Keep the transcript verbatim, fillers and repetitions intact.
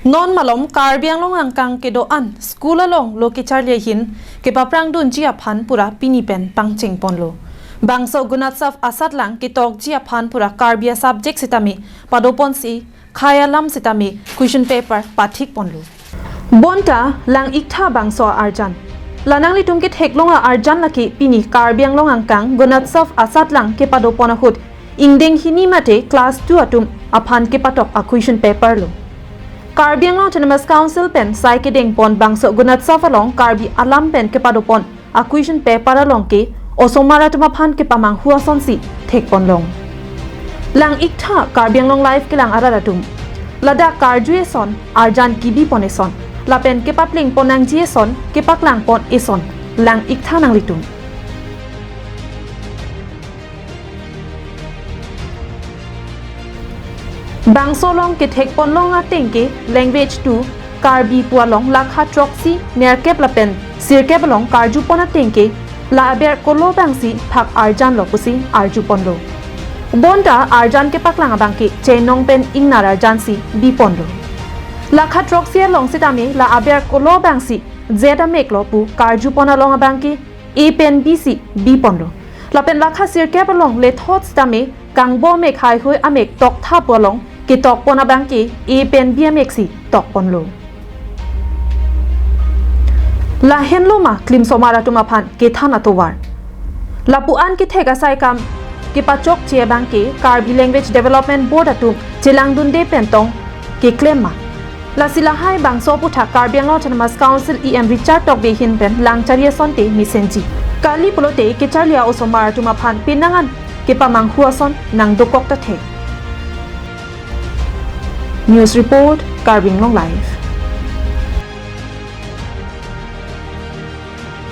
Non malom Karbi Anglong angkang kedo-an school along lo kecharli ahin kepaprangdunji aphan pura pini pen pangchengponlo. Bangso Gunotsav asatlang ketokji aphan pura Karbi a-subject sitame padoponsi khei alam sitame question paper pathikponlo. Bonta lang-iktha bangso arjan. La nanglitum ketheklong a-arjan lake pini Karbi Anglong angkang Gunotsav asatlang kepadopon ahut ingdeng hini mate class two atum aphan kepatok a-question paper lo. Karbi Anglong Autonomous Council pen sai kedengpon bangso Gunotsav along Karbi alam pen kepadopon a-question paper along ke osomar atum aphan kepamanghu asonsi thekponlong. Lang-iktha Karbi Anglong Live kelang arat atum, ladak karju eson, arjan kibipon eson, lapen kepaplengpon nangji eson kepaklangpon eson lang-iktha nanglitum. Bangso along kethekponlong ateng ke language two Karbi pu along lakha throksi nerkep lapen sirkep along karjupon ateng ke la aber kolo bangsi phak arjanlo pusi arjuponlo. Bonta arjan kepaklang abang ke chenong pen ingnar arjansi biponlo. Lakha throksi along sitame la aber kolo bangsi Z ameklo pu karjupon along abang ke A pen B si biponlo. Lapen lakha sirkep along lethot sitame kangbo amek haihui amek toktha pu along ketokpon abang ke A pen B amek si tokponlo. Lahenlo ma klimsomar atum aphan kethan atovar? Lapu-an kethek asai kam kepachokche abang ke Karbi Language Development Board atum chelangdunde pen tong keklem ma? Lasi lahai bangso aputhak Karbi Anglong Autonomous Council E M Richard Tokbi ahin pen langchari asonte mesenji. Kali pulote kecharli a-osomar atum aphan penang an kepamanghu ason nangdokok ta thek. News report, Karbi Anglong Live.